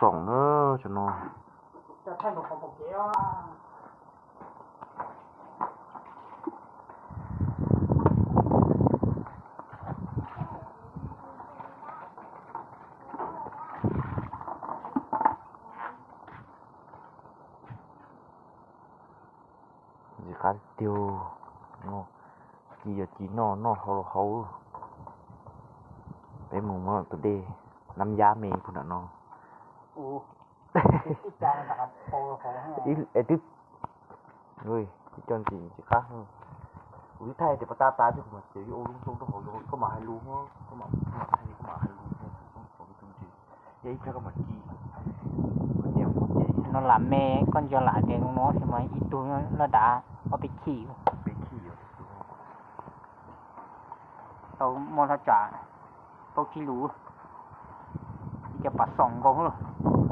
Xoom na, cov no. Ntxim qab tiag. Ci yog ci noj, noj hau los hau. Peb mus muab tus dej Nab Yab me puag nram no. Twb, twb coj ntxim ntxim qab. Kuv twb thaij tias pas tas tas thiab kuv mam tseem yuav ua lub xyoo rau hauv, koj mam hais lus, koj mam, koj mam hais lus, koj mam ci. Yog ib pliag koj mam ci. No lam me, koj nco lam tias no sis mas ib tug loj dav ob peb khij. Tau muaj thaj tsam paub sib lus, ib co pas xoom nkaus lawm.